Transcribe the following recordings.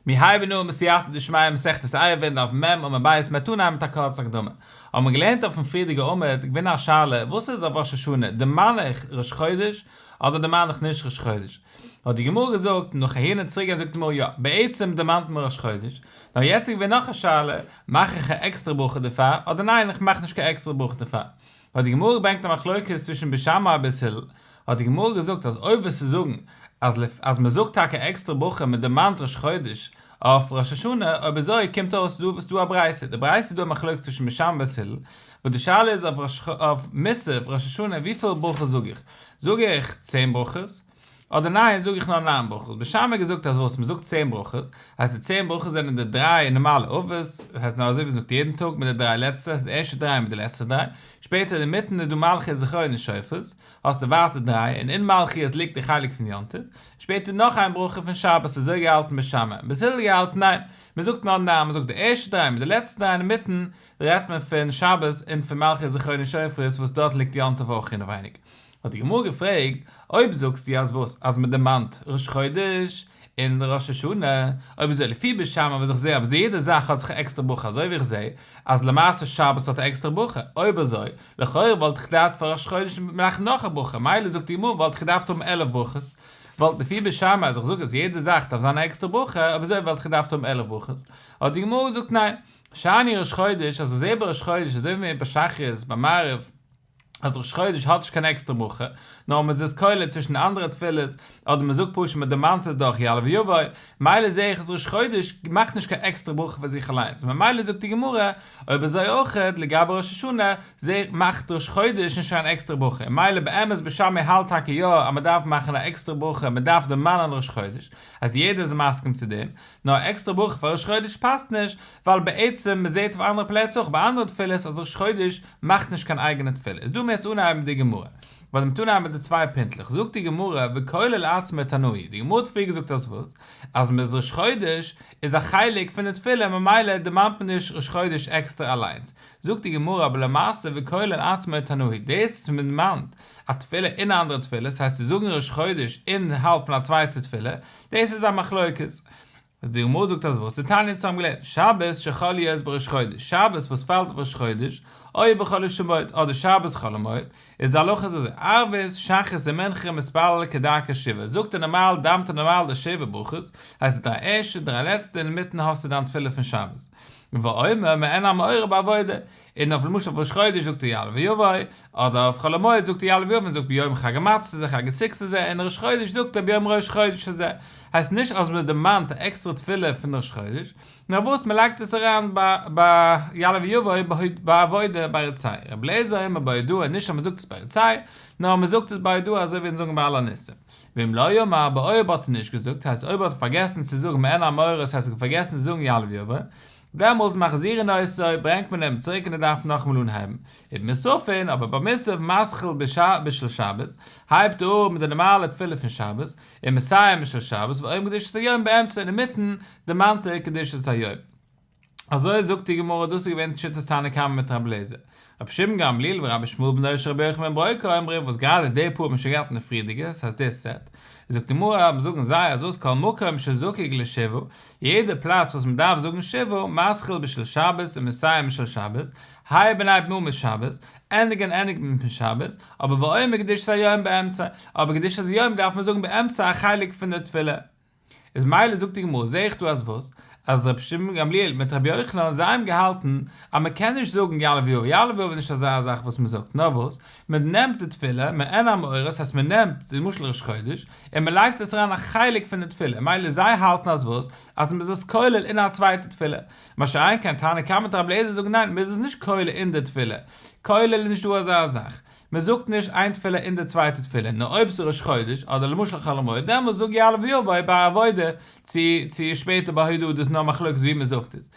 מיר הייבן אן בסייעתא דשמיא מסכת עירובין דף מ' עמוד ב' מ'וועט אנהייבן מיט א קורצע הקדמה. האבן מיר געלערנט אויפן פריערדיגע עמוד, געווען א שאלה, וואס איז אויף ראש השנה, דערמאן איך ראש חודש, אדער דערמאן איך נישט ראש חודש? האט די גמרא געזאגט, נאך אהין און צוריק גיין זאגט די גמרא יא, בעצם דערמאנט מען ראש חודש, נאר יעצט איז געווען נאך א שאלה, מאך איך א עקסטערע ברכה דערפאר, אדער ניין איך מאך נישט קיין עקסטערע ברכה דערפאר? האט די גמרא געברענגט א מחלוקת צווישן בית שמאי און בית הלל, האט די גמרא געזאגט אז אויב וועסטו זאגן אז אז מען זאגט טאקע עקסטערע ברכה מען דערמאנט ראש חודש אויף ראש השנה, אויב אזוי קומט אויס דא ס'דא א ברייתא, די ברייתא איז דא א מחלוקת צווישן בית שמאי און בית הלל, וואס די שאלה איז אויף אויף מוסף ראש השנה וויפיל ברכות זאג איך, זאג איך צען ברכות? אדער ניין זאג איך נאר ניין ברכות, בית שמאי האט געזאגט אז וואס מ'זאגט צען ברכות, הייסט די צען ברכות זענען די דריי נארמאלע אבות, הייסט נאר אזוי ווי מ'זאגט יעדן טאג מיט די דריי לעצטע, הייסט די ערשטע דריי מיט די לעצטע דריי, שפעטער אינמיטן איז דא מלכיות זכרונות שופרות, האסטו ווייטער דריי, און אין מלכיות ליגט די חלק פון יום טוב, שפעטער נאך איין ברכה פון שבת, אזוי געהאלטן בית שמאי, בית הלל געהאלטן ניין, מ'זאגט נאר ניין, מ'זאגט די ערשטע דריי מיט די לעצטע דריי און אינמיטן רעדט מען פון שבת און פון מלכיות זכרונות שופרות וואס דארט ליגט יום טוב אויך אינעווייניג. האט די גמרא געפרעגט, אויב זאגסטו אז וואס? אז מען דערמאנט ראש חודש און ראש השנה, אויב אזוי לפי בית שמאי וואס איך זעה אז יעדע זאך האט זיך א עקסטערע ברכה אזוי ווי איך זעה אז למעשה שבת האט א עקסטערע ברכה, אויב אזוי לכאורה וואלט איך געדארפט פאר ראש חודש מאכן נאך א ברכה, מילא זאגט די גמרא וואלט איך געדארפט האבן 11 ברכות, וואלט לפי בית שמאי אז איך זאג אז יעדע זאך דארף זיין א עקסטערע ברכה, אויב אזוי וואלט איך געדארפט האבן 11 ברכות, האט די גמרא געזאגט ניין, שאני ראש חודש אז איך זעה ביי ראש חודש אזוי ווי ביי שחרית ביי מעריב, אז ראש חודש האט נישט קיין עקסטערע ברכה, נאר מען איז עס כולל צווישן אנדערע תפילות, אדער מען זאגט פשוט מען דערמאנט עס דורך יעלה ויבוא, מילא זעה איך אז ראש חודש מאכט נישט קיין עקסטערע ברכה פאר זיך אליינס, ממילא זאגט די גמרא, אויב אזוי אויכעט לגבי ראש השנה, זעה איך מאכט ראש חודש נישט קיין עקסטערע ברכה, און מילא באמת בית שמאי האלט טאקע יא אז מען דארף מאכן א עקסטערע ברכה, מען דארף דערמאנען ראש חודש, אז יעדער איז מסכים צו דעם, נאר עקסטערע ברכה פאר ראש חודש פאסט נישט, ווייל בעצם מען זעט אויף אנדערע פלעצער אויך ביי אנדערע תפילות אז ראש חודש מאכט נישט קיין אייגענע תפילה. איז דא מער צו אנהייבן די גמרא. ווייל מ'טוט אנהייבן מיט די צוויי פינטלעך. זאגט די גמרא וכולל עצמו תנאי. די גמרא האט פריער געזאגט אז וואס? אז מ'איז ראש חודש איז א חלק פון די תפילה ממילא דערמאנט מען נישט ראש חודש עקסטער אליינס. זאגט די גמרא אבער למעשה וכולל עצמו תנאי. דאס וואס מ'דערמאנט א תפילה אין א אנדערע תפילה, ס'הייסט צו זאגן ראש חודש אינערהאלב פון א צווייטע תפילה, דאס איז א מחלוקת. אז די גמרא זאגט אז וואס? דתניא אונז האבן געלערנט, שבת שחל להיות בראש חודש, שבת וואס פאלט אויף ראש חודש, או בחול המועד, אדער שבת חול המועד, איז די הלכה אזוי, ערבית, שחרית און מנחה מתפלל כדרכי שבעה, זאגט ער נארמאל, דאווענט ער נארמאל די שבע ברכות, הייסט די דריי ערשטע, דריי לעצטע, און אינמיטן האסטו דיין תפילה פון שבת. ואומר מעין המאורע בעבודה, און אויף למשל אויף ראש חודש זאגט ער יעלה ויבוא, אדער אויף חול המועד זאגט ער יעלה ויבוא און זאגט ביום חג המצות הזה חג הסוכות הזה, און ראש חודש זאגט ער ביום ראש חודש הזה. הייסט נישט אז מען דערמאנט א עקסטערע תפילה פון ראש חודש, נאר וואס מען לייגט עס אריין ביי יעלה ויבוא ביי עבודה ביי רצי. רבי אליעזר אומר בהודאה, נישט אז מען זאגט עס ביי רצי, נאר מען זאגט עס ביי הודאה אזוי ווי אונז זאגן ביי על הניסים. ואם לא אמר, אבער אויב האט ער נישט געזאגט, הייסט אויב האט ער פארגעסן צו זאגן מעין המאורע, ס'הייסט ער האט פארגעסן צו זאגן יעלה ויבוא, דעמאלטס מחזירין אותו, ברענגט מען אים צוריק און ער דארף נאכאמאל אנהייבן. ובמוספין, אבער ביי מוסף מתחיל בשל שבת, הייבט ער אן מיט די נארמאלע תפילה פון שבת, און מסיים בשל שבת, ואומר קדושת היום באמצע, און אינמיטן דערמאנט ער קדושת היום. אזוי זאגט די גמרא, דאס איז געווען שיטת תנא קמא מיט רבי אליעזר. רבי שמעון גמליאל ורבי ישמעאל בנו של רבי יוחנן בן ברוקה אומרים, וואס גראדע די פאר האט מען שוין געהאט אין די פריערדיגע, ס'הייסט די סעט, זאגט די גמרא, זאגן זיי אז וואס כל מקום שזקוק לשבעה, יעדע פלאץ וואס מען דארף זאגן שבעה, מתחיל בשל שבת ומסיים בשל שבת, הייבן הייבט מען אן מיט שבת, ענדיגן ענדיגט מען מיט שבת, אבער ואומר קדושת היום באמצע, אבער קדושת היום דארף מען זאגן באמצע א חלק פון די תפילה. איז מילא זאגט די גמרא, זעה איך דא אז וואס? אז רבי שמעון גמליאל מיט רבי יוחנן זיי האבן געהאלטן אז מען קען נישט זאגן יעלה ויבוא, יעלה ויבוא איז נישט אזא זאך וואס מען זאגט, נאר וואס? מען נעמט די תפילה, מעין המאורע, ס'הייסט מען נעמט למשל ראש חודש, און מען לייגט עס אריין א חלק פון די תפילה, מילא זיי האלטן אז וואס? אז מען איז עס כולל אין א צווייטע תפילה, מה שאין כן תנא קמא מיט רבי אליעזר זאגן ניין, מען איז עס נישט כולל אין די תפילה, כולל איז נישט דא אזא זאך, מען זאגט נישט איין תפילה אין די צווייטע תפילה, נאר אויב ס'איז ראש חודש, אדער למשל חול המועד, דעמאלס זאג יעלה ויבוא ביי עבודה, צו צו שפעטער ביי הודאה, דאס איז נאר מחלוקת ווי מען זאגט עס.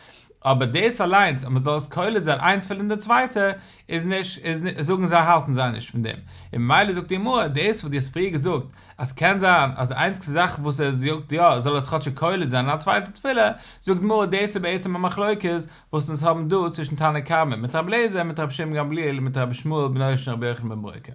אבער דאס אליינס אז מען זאל עס כולל זיין איין תפילה אין די צווייטע, איז נישט, איז זאגן זיי האלטן זיי נישט פון דעם. און ממילא זאגט די גמרא, דאס וואס דו האסט פריער געזאגט, אז קען זיין אז די איינציגסטע זאך וואס ער זאגט יא, זאל עס כאטשיג כולל זיין אין א צווייטע תפילה, זאגט די גמרא, דאס איז בעצם א מחלוקת וואס אונז האבן דא צווישן תנא קמא מיט רבי אליעזר מיט רבי שמעון גמליאל מיט רבי ישמעאל בנו של רבי יוחנן בן ברוקה.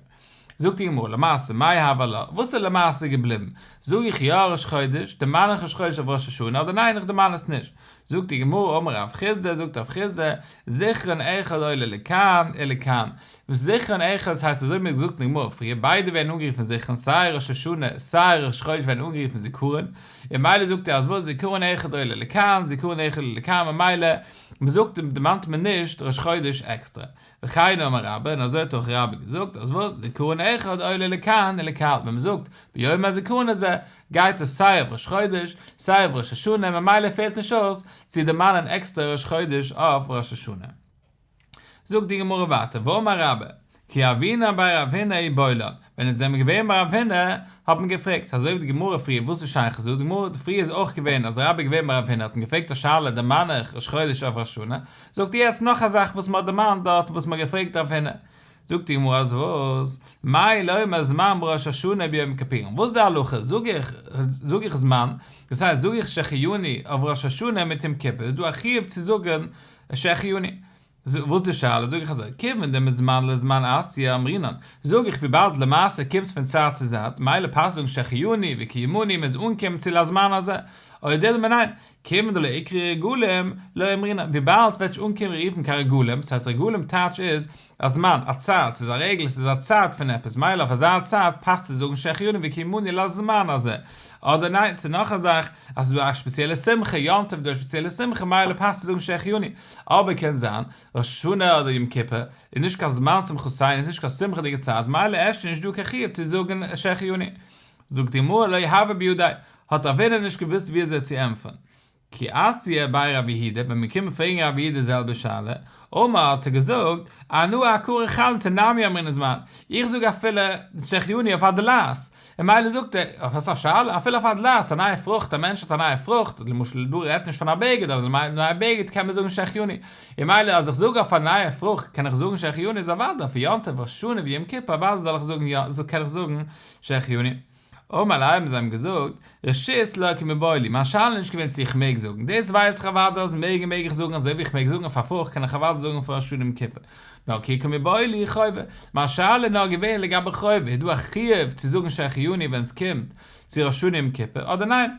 זאגט די גמרא, למעשה מאי הוה עלה, וואס איז למעשה געבליבן? זאג איך יא ראש חודש, דערמאן איך ראש חודש אויף ראש השנה אדער ניין איך דערמאן עס נישט? זאגט די גמרא אמר רב חסדא, זאגט רב חסדא, זכרון אחד עולה לכאן ולכאן, וואס זכרון אחד הייסט אזוי ווי מען האט געזאגט אין די גמרא פריער, ביידע ווערן אנגערופן זכרון סיי ראש השנה סיי ראש חודש ווערן אנגערופן זיכרון, און ממילא זאגט ער אז וואס זכרון אחד עולה לכאן זכרון אחד עולה לכאן ממילא מען זאגט דערמאנט מען נישט ראש חודש עקסטרא. וכן אמר רבה, און אזוי האט אויך רבה געזאגט, אז וואס, זכרון אחד עולה לכאן ולכאן, ווען מען זאגט ביום הזכרון הזה, גייט עס סיי אויף ראש חודש, סיי אויף ראש השנה, ממילא פעלט נישט אויס צו דערמאנען עקסטער ראש חודש אויף ראש השנה. זאגט די גמרא ווייטער, ואמר רבה, כי הוינן בי רב הונא איבעיא לן, ווען אונז זעמיר געווען ביי רב הונא, האט מען געפרעגט, אזוי ווי די גמרא פריער, וואס איז שייך דא, די גמרא פריער איז אויך געווען אז רבה איז געווען ביי רב הונא האט מען געפרעגט א שאלה דערמאן איך ראש חודש אויף ראש השנה, זאגט ער יעצט נאך א זאך וואס מען האט דערמאנט דארט וואס מען האט געפרעגט רב הונא, זאגט די גמרא אז וואס, מהו לומר זמן בראש השנה וביום כיפורים, וואס איז די הלכה, זאג איך זאג איך זמן, דאס הייסט זאג איך שהחיינו אויף ראש השנה מיט יום כיפור, איז דא א חיוב צו זאגן שהחיינו, וואס די שאלה? זאג איך אזוי, כיוון דמזמן לזמן אתיא אמרינן, זאג איך וויבאלד למעשה קומט פון צייט צו זייט, מילא פאסט זאגן שהחיינו וקיימנו מ'איז אנגעקומען צו לזמן הזה, או דילמא ניין, כיוון דלא איקרי רגלים לא אמרינן, וויבאלד ס'ווערט נישט אנגעקומען רופן קיין רגלים, ס'הייסט רגלים טייטש איז א זמן, א צייט, ס'איז א רגל, ס'איז א צייט פון עפעס, מילא אויף אזא צייט פאסט צו זאגן שהחיינו וקיימנו לזמן הזה, אדער ניין, ס'איז נאך א זאך אז ס'איז דא א שפעציעלע שמחה, יום טוב איז דא א שפעציעלע שמחה, מילא פאסט צו זאגן שהחיינו, אבער קען זיין, ראש השנה אדער יום כיפור, איז נישט קיין זמן שמחתינו, איז נישט קיין שמחה'דיגע צייט, מילא אפשר נישט דא קיין חיוב צו זאגן שהחיינו. זאגט די גמרא לא הוה בידיה, האט רב הונא נישט געוואוסט ווי אזוי צו ענטפערן. כי אתו בי רב יהודה, ווען מיר קומען פרעגן רב יהודה די זעלבע שאלה, אמר האט ער געזאגט, אנא אעקרא חלתא נמי אמרינן זמן, איך זאג אפילו שהחיינו אויף א דלעת, און מילא זאגט ער, אויף וואס א שאלה, אפילו אויף א דלעת, א נייע פרוכט, א מענטש האט א נייע פרוכט, למשל דא רעדט נישט פון א בגד, אבער א נייע בגד קען מען זאגן שהחיינו, און מילא אז איך זאג אויף א נייע פרוכט קען איך זאגן שהחיינו איז אוודאי אויף יום טוב ראש השנה ויום כיפור אוודאי זאל איך זאגן יא, קען איך זאגן שהחיינו. אמר ליה האבן זיי אים געזאגט, רשות לא קא מיבעיא לי, מיין שאלה איז נישט געווען צו איך מעג זאגן, דאס ווייס איך אוודאי אז מעגן מעג איך זאגן אזוי ווי איך מעג זאגן אויף א פרוכט קען איך אוודאי זאגן אויף ראש השנה יום כיפור, נאר כי קא מיבעיא לי חובה, מיין שאלה איז נאר געווען לגבי חובה, איז דא א חיוב צו זאגן שהחיינו ווען עס קומט צו ראש השנה יום כיפור אדער ניין?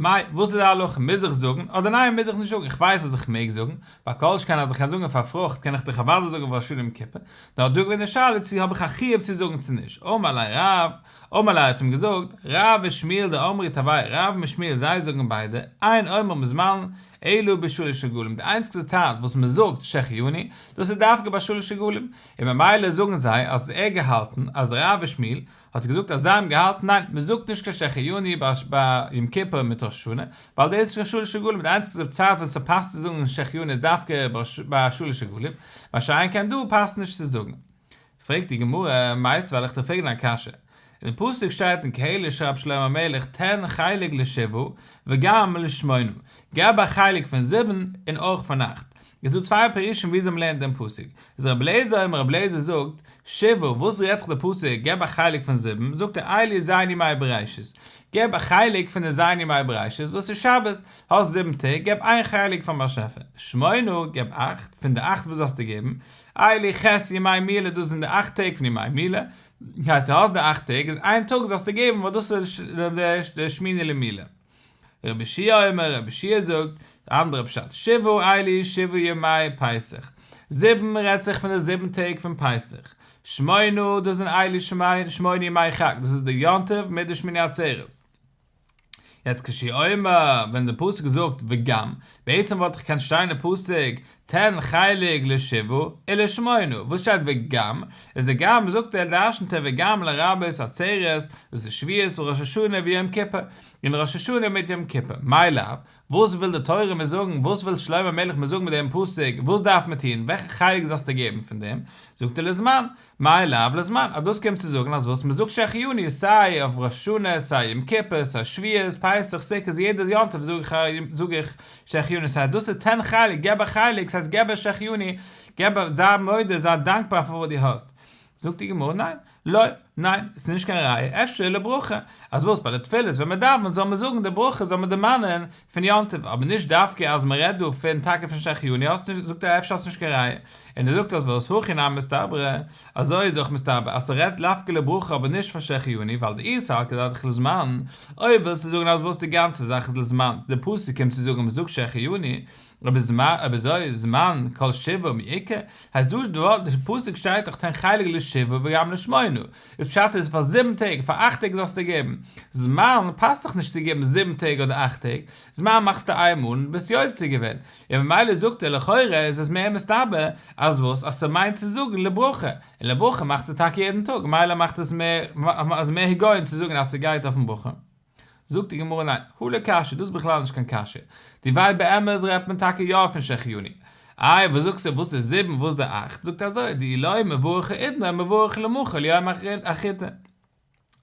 מאי, וואס איז די הלכה? מוז איך זאגן, אדער ניין מוז איך נישט זאגן? איך ווייס אז איך מעג זאגן, ווייל כל שכן אז איך קען זאגן פאר פרוכט קען איך דאך אוודאי זאגן פאר ראש השנה יום כיפור, נאר דא געווען די שאלה צו האב איך א חיוב צו זאגן צו נישט, אמר ליה רב, אמר ליה האט אים געזאגט, רב ושמואל דאמרי תרוייהו, רב מיט שמואל זיי זאגן ביידע, אין אומרים זמן אלא בשלש רגלים, די איינציגסטע צייט וואס מען זאגט שהחיינו, דאס איז דווקא ביי שלש רגלים, און ממילא זאגן זיי אז ער געהאלטן אז רב ושמואל האט ער געזאגט אז זיי האבן געהאלטן ניין מען זאגט נישט קיין שהחיינו ביי יום כיפור מיט ראש השנה ווייל דאס איז נישט קיין שלש רגלים די איינציגסטע צייט ווען ס'פאסט צו זאגן שהחיינו איז דווקא ביי שלש רגלים מה שאין כן דא פאסט נישט צו זאגן. פרעגט די גמרא, מיתיבי וועל איך דיר פרעגן א קשיא, אין פסוק שטייט אין קהלת שרייבט שלמה המלך תן חלק לשבעה וגם לשמונה, געב א חלק פון זיבן און אויך פון אכט, איז דא צוויי פירושים וויאזוי מ'לערנט דעם פסוק, איז רבי אליעזר אומר רבי אליעזר זאגט, שבעה, וואס רעדט זיך די פסוק געב א חלק פון זיבן, זאגט ער אלו ז' ימי בראשית, געב א חלק פון די ז' ימי בראשית וואס איז שבת, האסט זיבן טעג געב איין חלק פארן באשעפער, שמונה, געב אכט, פון די אכט וואס זאלסטו געבן, אלו ח' ימי מילה דאס זענען די אכט טעג פון ימי מילה, הייסט דו האסט די אכט טעג איז איין טאג זאלסטו געבן ווייל דאס איז די שמיני למילה. רבי יהושע אומר, רבי יהושע זאגט, די אנדערע פשט, שבעה אלו שבעה ימי פסח, זיבן רעדט זיך פון די זיבן טעג פון פסח, שמונה דאס זענען אלו שמונה ימי חג, דאס איז די יום טוב מיט די שמיני עצרת. יעצט כשהוא אומר, ווען די פסוק זאגט וגם, בעצם וואלט דאך געקענט שטיין אין פסוק תן חלק לשבעה ולשמונה, וואס שטייט וגם? איז די גם זאגט ער דרשנ'ט ער וגם לרבות עצרת, דאס איז שבועות וראש השנה ויום כיפור, און ראש השנה מיט יום כיפור, מאי לאו? וואס וויל די תורה מיר זאגן, וואס וויל שלמה המלך מיר זאגן מיט דעם פסוק, וואס דארף מען טון, וועלכע חלק זאלסטו געבן פון דעם, זאגט ער לזמן, מאי לאו לזמן, אז דאס קומט צו זאגן אז וואס מען זאגט שהחיינו איז סיי אויף ראש השנה, סיי יום כיפור, סיי שבועות, פסח, סוכות, יעדע יום טוב זאג איך זאג איך שהחיינו, ס'הייסט דאס איז תן חלק, געב א חלק, ס'הייסט געב א שהחיינו, געב א, זיי מודה, זיי דאנקבאר פאר וואס דו האסט. זאגט די גמרא, ניין. לא, ניין, עס איז נישט קיין ראיה, אפשר לברכה, אז וואס ביי די תפילות ווען מען דאווענט זאל מען זאגן די ברכה זאל מען דערמאנען פון יום טוב, אבער נישט דווקא אז מען רעדט דא פון טאקע פון שהחיינו, האסט נישט, זאגט ער אפשר האסט נישט קיין ראיה, און ער זאגט אז וואס, הכי נמי מסתברא, אזוי איז אויך מסתבר אז ס'רעדט דווקא לברכה אבער נישט פון שהחיינו ווייל דאי סלקא דעתך לזמן, אויב ווילסטו זאגן אז וואס די גאנצע זאך איז לזמן, די פסוק קומט צו זאגן מ'זאגט שהחיינו, אויב אזוי זמן כל שבעה מי איכא, הייסט דא די פסוק שטייט דאך תן חלק לשבעה וגם לשמונה, איז פשט איז פאר זיבן טעג פאר אכט טעג זאלסטו געבן, זמן פאסט דאך נישט צו געבן זיבן טעג אדער אכט טעג, זמן מאכסטו איין מאל און ביסט יוצא געווען, און ממילא זאגט ער לכאורה איז עס מער מסתבר אז וואס אז ס'מיינט צו זאגן לברכה, און לברכה מאכט זי טאקע יעדן טאג ממילא מאכט עס מער אז מער היגיון צו זאגן אז ס'גייט אויפן ברכה. זאגט די גמרא ניין, הא לא קשיא, דאס איז בכלל נישט קיין קשיא, דו ווייסט באמת רעדט מען טאקע יא פון שהחיינו, איי וואס זאגסטו וואס איז זיבן וואס די אכט, זאגט אזוי דאי לא מברך האידנא מברך למחר ליום אחריתא.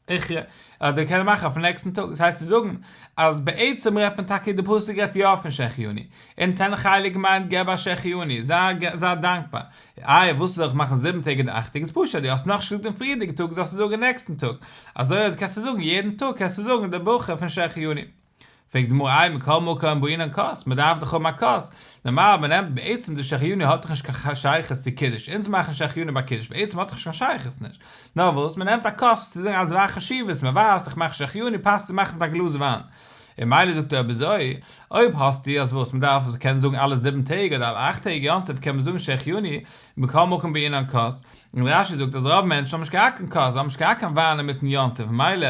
איכרע, אדער קען ער מאכן אויפן נעקסטן טאג, דאס הייסט צו זאגן אז בעצם רעדט מען טאקע די פסוק רעדט יא פון שהחיינו, און תן חלק מיינט געב א שהחיינו, זיי זיי דאנקבאר, איי וואס זאל איך מאכן זיבן טעג אדער אכט טעג, איז פשוט אז דו האסט נאכנישט געזאגט דעם פריערדיגן טאג זאלסטו זאגן נעקסטן טאג, אזוי אז קענסטו זאגן יעדן טאג קענסטו זאגן די ברכה פון שהחיינו. פרעגט די גמרא איי מכל מקום בעינן כוס, מען דארף דאך האבן א כוס, נארמאל מען נעמט בעצם די שהחיינו האט דאך נישט קיין שייכות צו קידוש, אונז מאכן שהחיינו ביי קידוש, בעצם האט דאך נישט קיין שייכות נישט, נאר וואס מען נעמט א כוס צו זאגן א דבר חשיבות, מען ווייזט איך מאך שהחיינו פאסט צו מאכן מיט א גלאז וויין, און מילא זאגט ער אויב אזוי, אויב האסטו אז וואס מען דארף עס קענען זאגן אלע זיבן טעג אדער אלע אכט טעג יום טוב קען מען זאגן שהחיינו, מכל מקום בעינן כוס, און רש"י זאגט אז רוב מענטשן האבן נישט געהאט קיין כוס, זיי האבן נישט געהאט קיין וויין אינמיטן יום טוב, מילא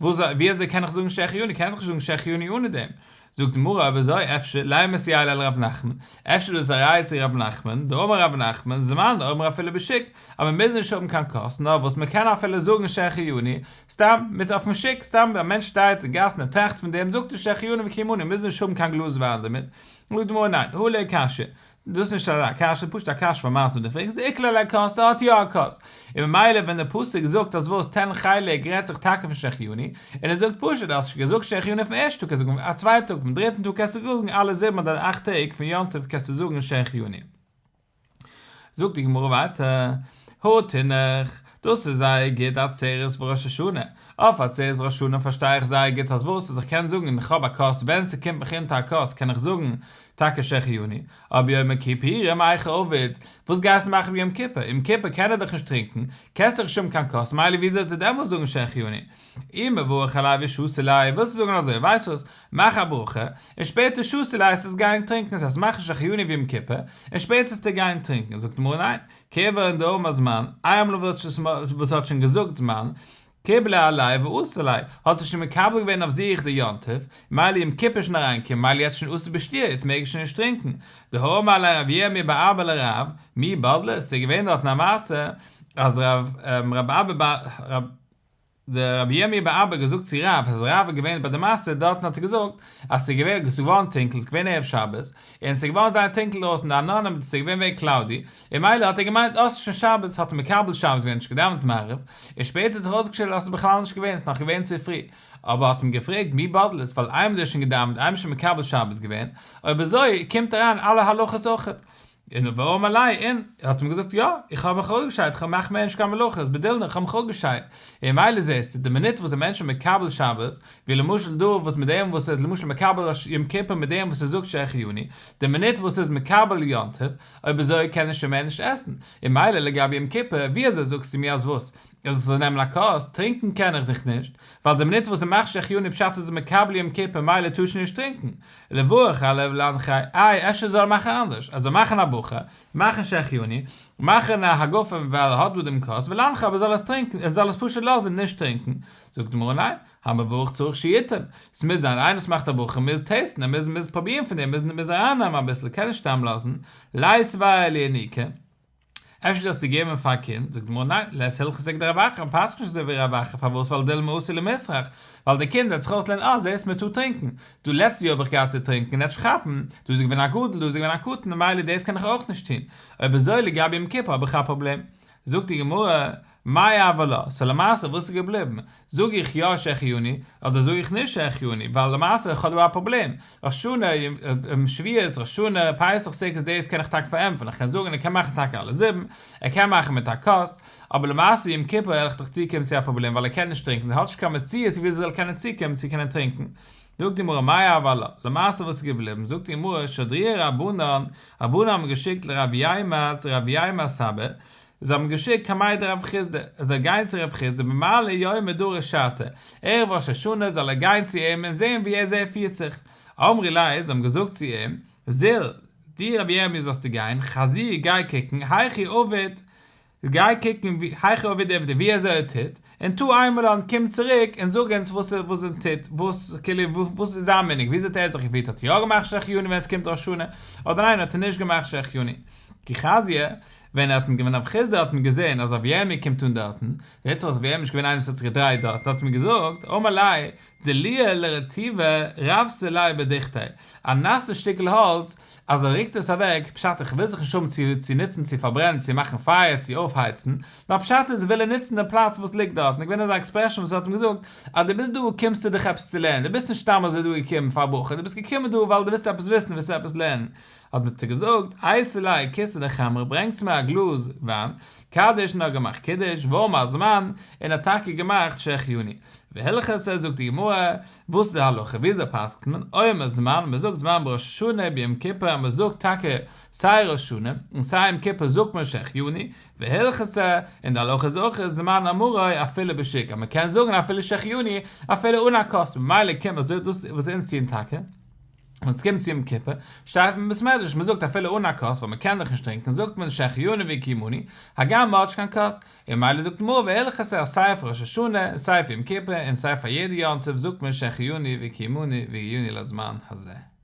וואס ווי אזוי קען איך זאגן שהחיינו? קען איך נישט זאגן שהחיינו אנע דעם. זאגט די גמרא אויב אזוי אפשר לימא סייע ליה לרב נחמן, אפשר איז דאס א ראיה צו רב נחמן, דאמר רב נחמן, זמן אומר אפילו בשוק, אז מען מוז נישט האבן קיין כוס, נאר וואס מען קען אפילו זאגן שהחיינו, סתם מיט אויפן שוק, סתם א מענטש שטייט אין גאס און ער טראכט פון דעם זאגט ער שהחיינו וקיימנו, מוז נישט האבן קיין גלאז וויין דערמיט. זאגט די גמרא ניין, הא לא קשיא, דאס איז נישט אזא קשיא, פשוט א קשיא פאר מעשה דו פרעגסט דאיקלע ליה כוס, ער האט יא א כוס, און ממילא ווען דער פסוק זאגט אז וואס תן חלק רעדט זיך טאקע פון שהחיינו, און ער זאגט פשוט אז האסט שוין געזאגט שהחיינו פון ערשטן טאג קענסטו זאגן א צווייטן טאג פון דריטן טאג קענסטו זאגן אלע זיבן אדער אכט טעג פון יום טוב קענסטו זאגן שהחיינו. זאגט די גמרא ווייטער, הא תינח, דאס איז זייער גוט עצרת וראש השנה, אויף עצרת ראש השנה פארשטיי איך זייער גוט אז וואס אז איך קען זאגן איך האב א כוס ווען ס'קומט מיך אונטער א כוס קען איך זאגן טאקע שהחיינו, אבער יום הכיפורים היכי עביד, וואס גייסטו מאכן ביי יום כיפור, יום כיפור קען ער דאך נישט טרינקן, קענסט דאך נישט האבן קיין כוס מילא ווי זאל ער דעמאלס זאגן שהחיינו? אי מברך עליה ושתי ליה, ווילסטו זאגן אזוי, ווייסט וואס, מאך א ברכה, און שפעטער שתי ליה עס איז גיין טרינקען, עס הייסט מאכן שהחיינו ווי יום כיפור, און שפעטער זאלסטו גיין טרינקען, זאגט די גמרא ניין, כיוון דאמר זמן, איינמאל וואס האט שוין געזאגט זמן, קיבלה עליה ואסר ליה, האט ער שוין מקבל געווען אויף זיך די יום טוב, מילא יום כיפור איז שוין אריינגעקומען, מילא יעצט איז שוין אסור בשתיה, יעצט מעג ער שוין נישט טרינקען. דהאמר ליה רב ירמי' בר אבא לרב, מי בדלת, ס'איז געווען דארטן א מעשה, אז רב אבא בר דער רבי ירמי' בר אבא געזאגט צו רב אז רב איז געווען ביי די מעשה דארטן האט ער געזאגט אז ס'איז געווען ס'איז געווארן טונקל ס'איז געווען ערב שבת און ס'איז געווארן זייער טונקל דרויסן די עננים ס'איז געווען ווערי cloudy און מילא האט ער געמיינט אה ס'איז שוין שבת האט ער מקבל שבת געווען נישט געדאווענט מעריב און שפעטער האט זיך אויסגעשטעלט אז ס'איז בכלל נישט געווען ס'איז נאך געווען צו פרי אבער האט אים געפרעגט מי בדלת ווייל איינמאל ער איז שוין געדאווענט איינמאל שוין מקבל שבת געווען אויב אזוי קומט אריין אלע הלכות אויכעט און ואמר ליה אין, ער האט אים געזאגט יא, איך האב מיך אפגעשיידט, איך מאך מער נישט קיין מלאכות, בדילנא, איך האב מיך אפגעשיידט. און ממילא זעסטו, די מינוט וואס א מענטש איז מקבל שבת, ווי למשל דא וואס מיט דעם וואס ער איז למשל מקבל יום כיפור מיט דעם וואס ער זאגט שהחיינו, די מינוט וואס ער איז מקבל יום טוב, אויב אזוי קען ער שוין מער נישט עסן. און מילא לגבי יום כיפור, ווי אזוי זאגסטו מיר אז וואס? איך זאל נעמען א כוס, טרינקען קען איך דיך נישט, ווייל די מינוט וואס ער מאכט שהחיינו פשט איז ער מקבל יום כיפור מילא טאר שוין נישט טרינקען, לברך עליה ולהנחיה, איי אפשר זאל ער מאכן אנדערש, ער זאל מאכן א ברכה, מאכן שהחיינו, מאכן א הגפן ווייל ער האט דא דעם כוס, ולהנחיה אבער ער זאל עס טרינקען, ער זאל עס פשוט לאזן נישט טרינקען, זאגט די גמרא ניין, המברך צריך שיטעום, עס מוז זיין איינער וואס מאכט א ברכה מוז taste ן, ער מוז מוז פרובירן פון דעם, מוז מוז ארייננעמען אביסל, קען נישט סתם לאזן, ליתביה לינוקא. אפשר זאלסטו געבן פאר א קינד, זאגט די גמרא ניין, לית הלכתא כדרב אחא, פסק'נט נישט אזוי ווי רב אחא, פארוואס ווייל דילמא אתי למיסרך, ווייל די קינד וועט זיך אויסלערנען אה זעסט מען טאר טרינקען, דא לעצטע יאר האב איך געהאט צו טרינקען און ער וועט כאפן, דא איז געווען א גדול דא איז געווען א קטן ממילא דאס קען איך אויך נישט טון, אויב אזוי לגבי יום כיפור האב איך א פראבלעם. זאגט די גמרא, מאי הוה עלה, סאו למעשה וואס איז געבליבן? זאג איך יא שהחיינו, אדער זאג איך נישט שהחיינו, ווייל למעשה איך האב דא א פראבלעם, ראש השנה, שבועות, ראש השנה, פסח, סוכות דאס קען איך טאקע פארענטפערן, איך קען זאגן ער קען מאכן טאקע אלע זיבן, ער קען מאכן מיט א כוס, אבער למעשה יום כיפור וועל איך דאך צוקומען צו א פראבלעם ווייל ער קען נישט טרינקען, ער האט נישט קיין מציאות ווי אזוי ער זאל קענען צוקומען צו קענען טרינקען. זאגט די גמרא מאי הוה עלה, למעשה וואס איז געבליבן, זאגט די גמרא שדרוה רבנן, רבנן האבן געשיקט לרב יימר צו רב יימר סבא, זיי האבן געשיקט קמיה דרב חסדא, ער זאל גיין צו רב חסדא במעלי יומא דריש שעתא, ערב ראש השנה זאל ער גיין צו אים און זען ווי אזוי ער פירט זיך. אמרי ליה, זיי האבן געזאגט צו אים, זיל, דו רבי ירמי' זאלסטו גיין, חזי, גיי קוקן, היכי עביד, גיי קוקן היכי עביד עובדא, ווי אזוי ער טוט, און תא אימא לן, קום צוריק און זאג אונז וואס וואס ער טוט, וואס כאילו וואס איז זיין מנהג, ווי אזוי האט ער זיך געפירט, האט ער יא געמאכט שהחיינו ווען עס קומט ראש השנה, אדער ניין האט ער נישט געמאכט שהחיינו. כי חזייה, ווען ער האט ווען רב חסדא האט מען געזען אז רבי ירמי' קומט אן דארטן, זעט זיך אז רבי ירמי' איז נישט געווען איינער וואס האט זיך געדרייט דארטן, האט מען געזאגט, אמר ליה, דלייה לרטיבא רבתא ליה בדוכתיה, א נאסע שטיקל האלץ, אז ער רוקט עס אוועק, פשט איך וויל זיך נישט האבן צו צו נוצן צו פארברענען צו מאכן פייער צו אויפהייצן, נאר פשט איז וויל ער נוצן דעם פלאץ וואס ליגט דארטן, איז געווען אזא expression וואס ער האט אים געזאגט, אז דו ביסט דא קומסטו דיך עפעס צו לערנען, דו ביסט נישט סתם אזוי דא געקומען פאר ברכה, דו ביסט געקומען דא ווייל דו ווילסט עפעס וויסן, ווילסט עפעס לערנען. האט מען צו געזאגט, אייתי ליה כסא דחמרא, ברענגטס מיר א גלאז וויין, קדיש און האט געמאכט קידוש, ואמר זמן, און האט טאקע געמאכט שהחיינו. והלכתא, זאגט די גמרא, וואס איז די הלכה, וויאזוי פסק'נט מען, אומר זמן, מען זאגט זמן בראש השנה ביום כיפור, אז מען זאגט טאקע סיי ראש השנה און סיי יום כיפור זאגט מען שהחיינו, והלכתא, און די הלכה איז אויך זמן אמרו אפילו בשוק, אז מען קען זאגן אפילו שהחיינו אפילו אן א כוס, ממילא קומט אזוי דאס וואס אונז טוען טאקע. ווען עס קומט צו יום כיפור, שטייט מען בית מדרש, מען זאגט אפילו אן א כוס, ווייל מען קען דאך נישט טרינקען, זאגט מען שהחיינו וקיימנו, הגם מען האט נישט קיין כוס, און ממילא זאגט מען והלכתא אז סיי פאר ראש השנה, און סיי פאר יום כיפור, און סיי פאר יעדע יום טוב זאגט מען שהחיינו וקיימנו והגיענו לזמן הזה.